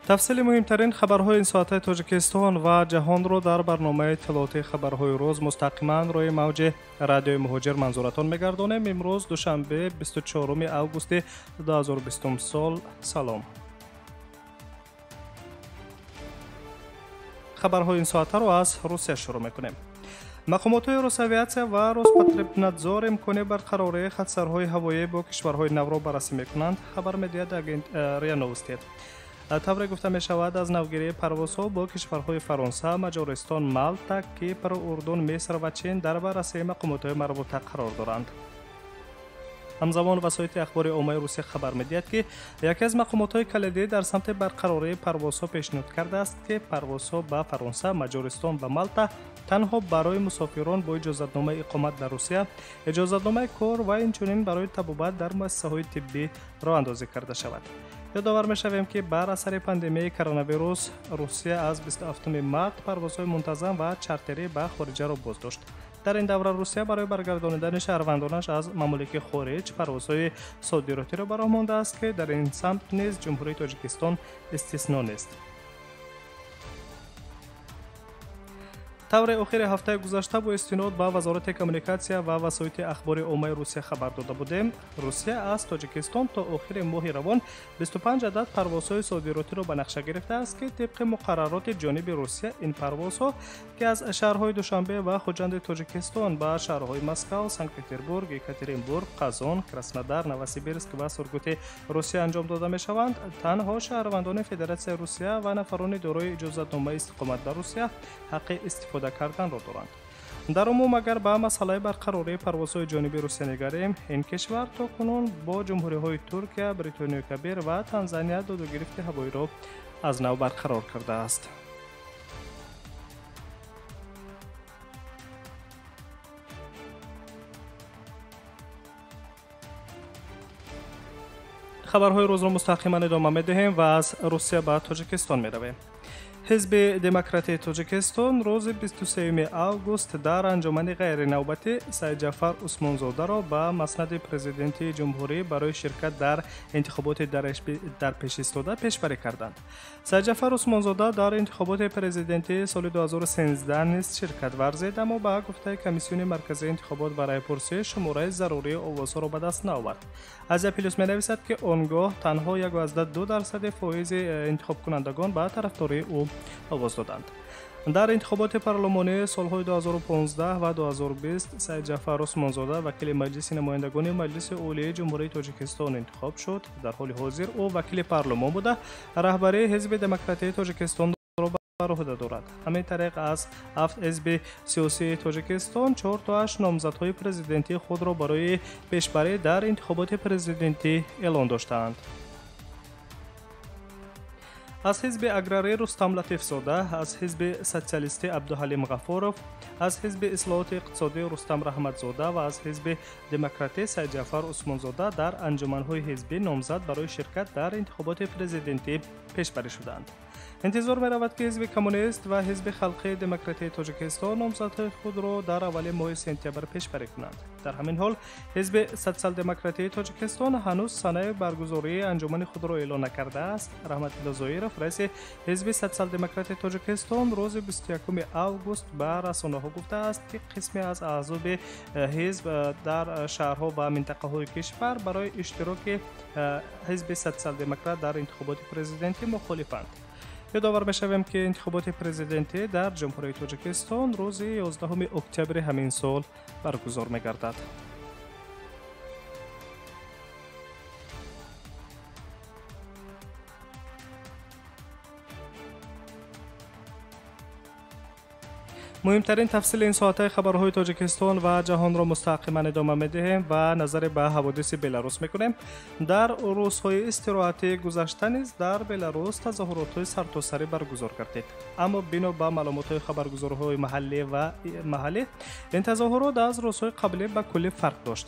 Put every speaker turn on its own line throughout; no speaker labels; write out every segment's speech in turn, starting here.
Тафсили муҳимтарин хабарҳои ин соатаи Тоҷикистон ва ҷаҳонро дар барномаи иттилоотии хабарҳои рӯз мустақиман рӯи мавҷи радиои Муҳоҷир манзуратон мегардонем. Имрӯз душанбе 24 августи 2020 сол. Салом. Хабарҳои ин соатаро аз Русия шурӯъ мекунем. Мақомотҳои Росавиатсия ва Роспотребнадзор имкони барқарории хатсарҳои ҳавоӣ бо кишварҳои навро баррасӣ мекунанд, хабар медиҳад агент РИА Новости. Тавре гуфта мешавад, аз навгирии парвозҳо бо кишварҳои Фаронса, Маҷористон, Малта, Кипр, Урдун, Миср ва Чин дар баррасии мақомотҳои марбута қарор доранд. Ҳамзамон васоити ахбори оммаи Русия хабар медиҳад, ки яке аз мақомотҳои калидӣ дар самти барқарории парвозҳо пешниҳод кардааст, ки парвозҳо ба Фаронса, Маҷористон ва Малта танҳо барои мусофирон бо иҷозатномаи иқомат дар Русия, иҷозатномаи кор ва инчунин барои табобат дар муассисаҳои тиббӣ роҳандозӣ карда шавад. Ёдовар мешавем, ки бар асари пандемияи коронавирус Русия аз 27 март парвозҳои мунтазам ва чартерӣ ба хориҷаро боздошт. Дар ин давра Русия барои баргардонидани шаҳрвандонаш аз мамолики хориҷ парвозҳои содиротиро ба роҳ мондааст, ки дар ин самт низ Ҷумҳурии Тоҷикистон истисно нест. Тавре охири ҳафтаи гузашта бо истинод ба Вазорати коммуникатсия ва васоити ахбори оммаи Русия хабар дода будем, Русия аз Тоҷикистон то охири моҳи равон 25 адад парвозҳои содиротиро ба нақша гирифтааст, ки тибқи муқаррароти ҷониби Русия ин парвозҳо, ки аз шаҳрҳои Душанбе ва Хуҷанди Тоҷикистон ба шаҳрҳои Москав, Санкт-Петербург, Екатеринбург, Қазон, Краснодар, Новосибирск ва Сургути Русия анҷом дода мешаванд, танҳо шаҳрвандони Федератсияи Русия ва нафарони дорои иҷозатномаи истиқомат дар Русия ҳаққи истифода карданро доранд. Дар умум, агар ба масъалаи барқарории парвозҳои ҷониби Русия нигарем, ин кишвар то кунун бо ҷумҳуриҳои Туркия, Бритониёи Кабир ва Танзания додугирифти ҳавоиро аз нав барқарор кардааст. Хабарҳои рӯзро мустақиман идома медиҳем ва аз Русия ба Тоҷикистон меравем. Ҳизби Демократии Тоҷикистон рӯзи 23 август дар анҷумани ғайринавбатӣ Сайдҷафар Усмонзодаро ба маснади президенти ҷумҳурӣ барои ширкат дар интихоботи дар пешистода пешбарӣ карданд. Сайдҷафар Усмонзода дар интихоботи президентии соли 2013 низ ширкат варзид, аммо ба гуфтаи Комиссиони марказии интихобот ва раъйпурсӣ шумораи зарурии овозҳоро ба даст наовард. Азия Плюс менависад, ки он гоҳ танҳо 1,2% фоизи интихобкунандагон ба тарафдории ӯ овоз доданд. Дар интихоботи парлумонии солҳои 2015 ва 2020 Сайдҷафар Усмонзода вакили Маҷлиси намояндагони Маҷлиси Олии Ҷумҳурии Тоҷикистон интихоб шуд. Дар ҳоли ҳозир ӯ вакили парлумон буда, раҳбарии Ҳизби Демократии Тоҷикистонро бар уҳда дорад. Ҳамин тариқ аз 7 ҳизби сиёсии Тоҷикистон 4 тоаш номзадҳои президентии худро барои пешбарӣ дар интихоботи президентӣ эълон доштаанд. Аз ҳизби аграрӣ Рустам Латифзода, аз ҳизби социалистӣ Абдуҳалим Ғафуров, аз ҳизби ислоҳоти иқтисодӣ Рустам Раҳматзода ва аз ҳизби демократӣ Сайдҷафар Усмонзода дар анҷуманҳои ҳизбӣ номзад барои ширкат дар интихоботи президентӣ пешбарӣ шуданд. Интизор меравад, ки ҳизби коммунист ва ҳизби халқии демократии Тоҷикистон номзадҳои худро дар аввали моҳи сентябр пешбарӣ кунанд. Дар ҳамин ҳол ҳизби социал-демократии Тоҷикистон ҳанӯз санаи баргузории анҷумани худро эълон накардааст. Раҳматулло Зоиров, раиси ҳизби социал-демократи Тоҷикистон, рӯзи 21 август ба расонаҳо гуфтааст, ки қисме аз аъзоби ҳизб дар шаҳрҳо ва минтақаҳои кишвар барои иштироки ҳизби социал-демократ дар интихоботи президентӣ мухолифанд. Ёдовар мешавем, ки интихоботи президентӣ дар Ҷумҳурии Тоҷикистон рӯзи 11 октябри ҳамин сол баргузор мегардад. Муҳимтарин тафсили ин соатаи хабарҳои Тоҷикистон ва ҷаҳонро мустақиман идома медиҳем ва назаре ба ҳаводиси Беларус мекунем. Дар рӯзҳои истироҳатии гузашта низ дар Беларус тазоҳуротҳои сартосарӣ баргузор гардид, аммо бино ба маълумотҳои хабаргузориҳои маҳаллӣ ва маҳаллӣ ин тазоҳурот аз рӯзҳои қаблӣ ба куллӣ фарқ дошт.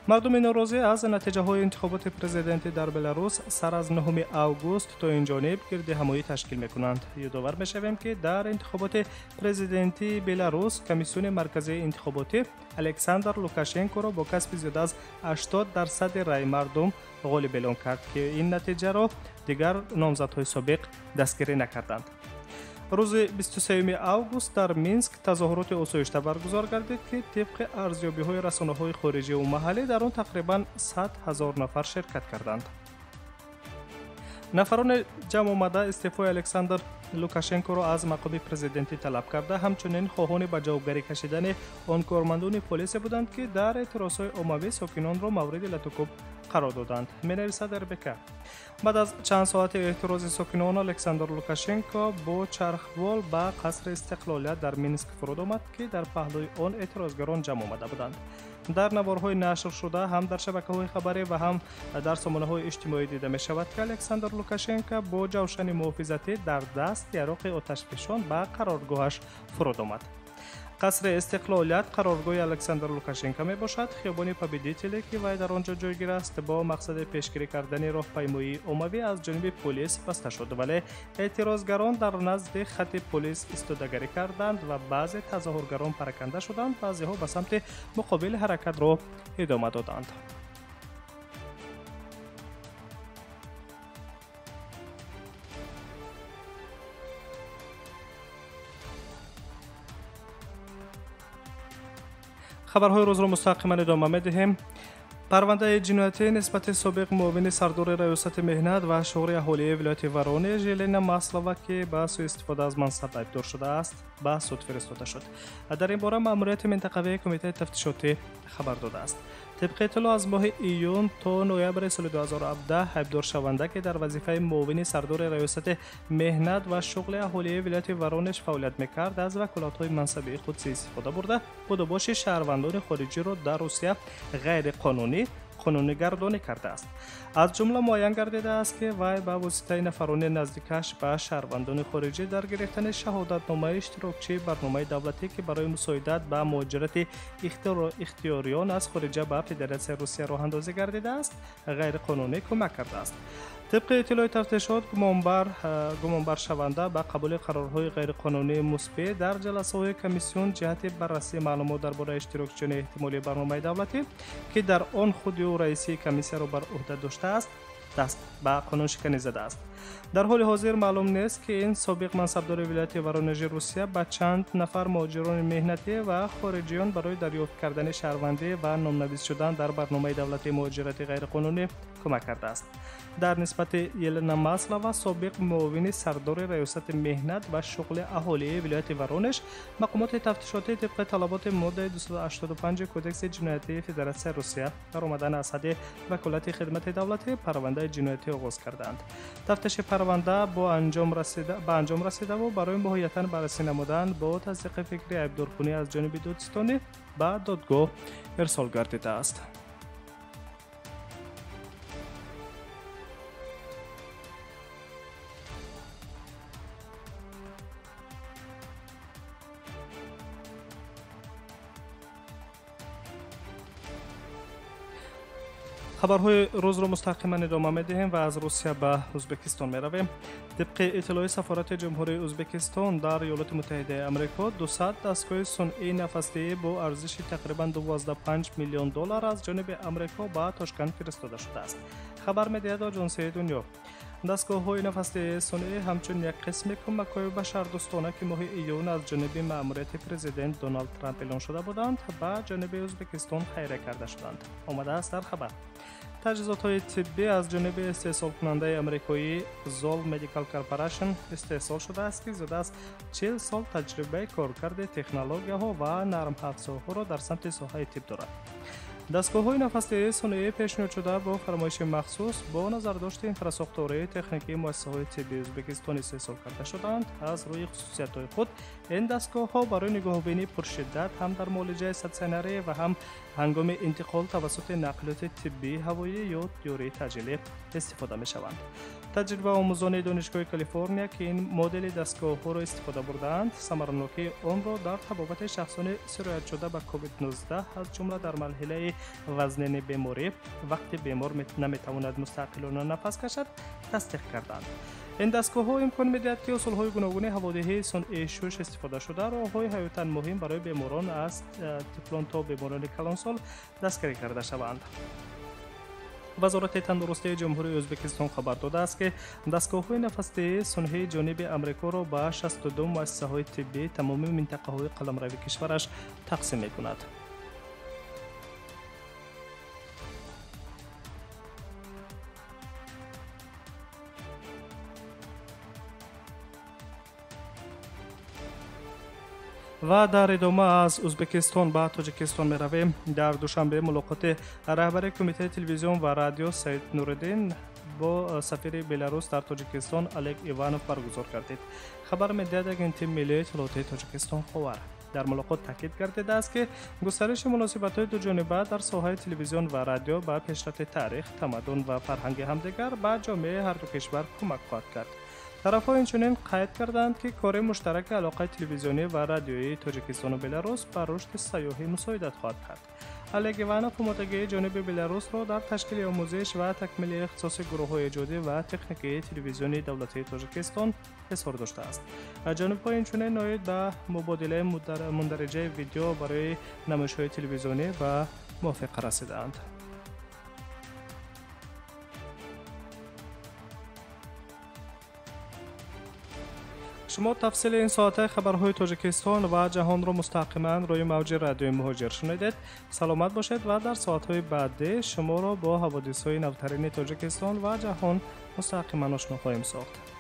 Мардуми норозӣ аз натиҷаҳои интихоботи президентӣ дар Беларус сар аз 9 август то ин ҷониб гирдиҳамоӣ ташкил мекунанд. Ёдовар мешавем, ки дар интихоботи президентии Беларус Комиссиони марказии интихоботӣ Александр Лукашенкоро бо касби зиёда аз 80% раъи мардум ғолиб эълон кард, ки ин натиҷаро дигар номзадҳои собиқ дастгирӣ накарданд. Рӯзи 23 август дар Минск тазоҳуроти осоишта баргузор гардид, ки тибқи арзёбиҳои расонаҳои хориҷиву маҳаллӣ дар он тақрибан 100 ҳазор нафар ширкат карданд. Нафарони ҷамъ омада истеъфои Александр Лукашенкоро аз мақоми президентӣ талаб карда, ҳамчунин хоҳони ба ҷавобгарӣ кашидани он кормандони полисе буданд, ки дар эътирозҳои оммавӣ сокинонро мавриди латукӯб қарор доданд, менависад РБК. Баъд аз чанд соати эътирози сокинон Александр Лукашенко бо чархбол ба қасри Истиқлолият дар Минск фуруд омад, ки дар паҳлӯи он эътирозгарон ҷамъ омада буданд. Дар наворҳои нашршуда ҳам дар шабакаҳои хабарӣ ва ҳам дар сомонаҳои иҷтимоӣ дида мешавад, ки Александр Лукашенко бо ҷавшани муҳофизатӣ дар даст яроқи оташфишон ба қароргоҳаш фуруд омад. Қасри Истиқлолият қароргоҳи Александр Лукашенко мебошад. Хиёбони Победителе, ки вай дар он ҷо ҷойгир аст, бо мақсади пешгирӣ кардани роҳпаймоии оммавӣ аз ҷониби полис баста шуд, вале эътирозгарон дар назди хати полис истодагарӣ карданд ва баъзе тазоҳургарон параканда шуданд, баъзеҳо ба самти муқобили ҳаракатро идома доданд. Хабарҳои рӯзро мустақиман идома медиҳем. Парвандаи ҷиноятӣ нисбати собиқ муовини сардори раёсати меҳнат ва шуғли аҳолии вилояти Воронеж Елена Маслова, ки ба сӯистифода аз мансаб айбдор шудааст, ба суд фиристода шуд. Дар ин бора маъмурияти минтақавии кумитаи тафтишотӣ хабар додааст. Тибқи иттилоъ, аз моҳи июн то ноябри соли 2017 айбдоршаванда, ки дар вазифаи муовини сардори раёсати меҳнат ва шуғли аҳолии вилояти Воронеж фаъолият мекард, аз ваколатҳои мансабии худ сӯистифода бурда, будубоши шаҳрвандони хориҷиро дар Русия ғайриқонунӣ қонунигардонӣ кардааст. Аз ҷумла муайян гардидааст, ки вай ба воситаи нафарони наздикаш ба шаҳрвандони хориҷӣ дар гирифтани шаҳодатномаи иштирокчии барномаи давлатӣ, ки барои мусоидат ба муҳоҷирати ихтиёриён аз хориҷа ба Федератсияи Русия роҳандозӣ гардидааст, ғайриқонунӣ кӯмак кардааст. Тибқи иттилои тафтишот, гумонбаршаванда ба қабули қарорҳои ғайриқонунии мусбӣ дар ҷаласаҳои комиссион ҷиҳати баррасии маълумот дар бораи иштирокчиёни эҳтимолии барномаи давлатӣ, ки дар он худи ӯ раисии комиссияро бар ӯҳда доштааст, даст ба қонуншиканӣ задааст. Дар ҳоли ҳозир маълум нест, ки ин собиқ мансабдори вилояти Воронежи Русия ба чанд нафар муҳоҷирони меҳнатӣ ва хориҷиён барои дарёфт кардани шаҳрвандӣ ва номнавис шудан дар барномаи давлатии муҳоҷирати ғайриқонунӣ кӯмак кардааст. Дар нисбати Елена Маслова, собиқ муовини сардори раёсати меҳнат ва шуғли аҳолии вилояти Воронеж, мақомоти тафтишотӣ тибқи талаботи моддаи 285 Кодекси ҷиноятии Федератсияи Русия баромадан аз ҳадди ваколати хидмати давлатӣ парвандаи ҷиноятӣ оғоз карданд. Тафтиши парванда ба анҷом расидаву барои моҳиятан баррасӣ намудан бо тасдиқи фикри айбдоркунӣ аз ҷониби додситонӣ ба додгоҳ ирсол гардидааст. Хабарҳои рӯзро мустақиман идома медиҳем ва аз Русия ба Ӯзбекистон меравем. Тибқи иттилои сафорати Ҷумҳурии Ӯзбекистон дар Иёлоти Муттаҳидаи Амрико, 200 дастгоҳи сунъии нафасдиҳӣ бо арзиши тақрибан 12,5 миллион доллар аз ҷониби Амрико ба Тошканд фиристода шудааст. Хабар медиҳад Оҷонсияи дунё. Дастгоҳҳои нафасдиҳии сунъӣ ҳамчун як қисми кӯмакҳои башардӯстона, ки моҳи июн аз ҷониби маъмурияти президент Доналд Трамп эълон шуда буданд, ба ҷониби Ӯзбекистон хайра карда шуданд. Омадааст дар хабар. Таҷҳизотҳои тиббӣ аз ҷониби истеҳсолкунандаи амрикоӣ Zoll Medical Corporation истеҳсол шудааст, ки зиёда аз 40 сол таҷрибаи коркарди технологияҳо ва нармафзорҳоро дар самти соҳаи тиб дорад. Дастгоҳҳои нафасдиҳии сунъӣ пешниҳодшуда бо фармоиши махсус бо назардошти инфрасохтории техникии муассисаҳои тиббии Ӯзбекистон истеҳсол карда шуданд. Аз рӯи хусусиятҳои худ ин дастгоҳҳо барои нигоҳубинии пуршиддат ҳам дар муолиҷаи статсионарӣ ва ҳам Ҳангоми интиқол тавассути нақлиёти тиббии ҳавоӣ ё ёрии таъҷилӣ истифода мешаванд. Таҷрибаомӯзони Донишгоҳи Калифорния, ки ин модели дастгоҳҳоро истифода бурдаанд, самаранокии онро дар табобати шахсони сироятшуда ба COVID-19, аз ҷумла дар марҳилаи вазнини беморӣ, вақте бемор наметавонад мустақилона нафас кашад, тасдиқ карданд. Ин дастгоҳҳо имкон медиҳад, ки усулҳои гуногуни ҳаводиҳии сунъии шуш истифода шуда, роҳҳои ҳаётан муҳим барои беморон аз тифлон то беморони калонсол дастгирӣ карда шаванд. Вазорати тандурустии Ҷумҳурии Ӯзбекистон хабар додааст, ки дастгоҳҳои нафасдиҳии сунъии ҷониби Амрикоро ба 62 муассисаҳои тиббии тамоми минтақаҳои қаламрави кишвараш тақсим мекунад. Ва дар идома аз Ӯзбекистон ба Тоҷикистон меравем. Дар Душанбе мулоқоти раҳбари Кумитаи телевизион ва радио Саид Нуриддин бо сафири Беларус дар Тоҷикистон Олег Иванов баргузор гардид. Хабар медиҳад Агентии миллии иттилоотии Тоҷикистон «Ховар». Дар мулоқот таъкид гардидааст, ки густариши муносибатҳои дуҷониба дар соҳаи телевизион ва радио ба пешрафти таърих, тамаддун ва фарҳанги ҳамдигар ба ҷомеаи ҳарду кишвар кӯмак хоҳад кард. Тарафҳо инчунин қайд карданд, ки кори муштараки алоқаи телевизионӣ ва радиоии Тоҷикистону Беларус ба рушди сайёҳӣ мусоидат хоҳад кард. Олег Иванов омодагии ҷониби Беларусро дар ташкили омӯзиш ва такмили ихтисоси гурӯҳҳои эҷодӣ ва техникии телевизиони давлатии Тоҷикистон изҳор доштааст. Ҷонибҳо инчунин оид ба мубодилаи мундариҷаи видео барои намоишҳои телевизионӣ ба мувофиқа расидаанд. Шумо тафсили ин соатаи хабарҳои Тоҷикистон ва ҷаҳонро мустақиман рӯи мавҷи радиои Муҳоҷир шунидед. Саломат бошед ва дар соатҳои баъдӣ шуморо бо ҳаводисҳои навтарини Тоҷикистон ва ҷаҳон мустақиман ошно хоҳем сохт.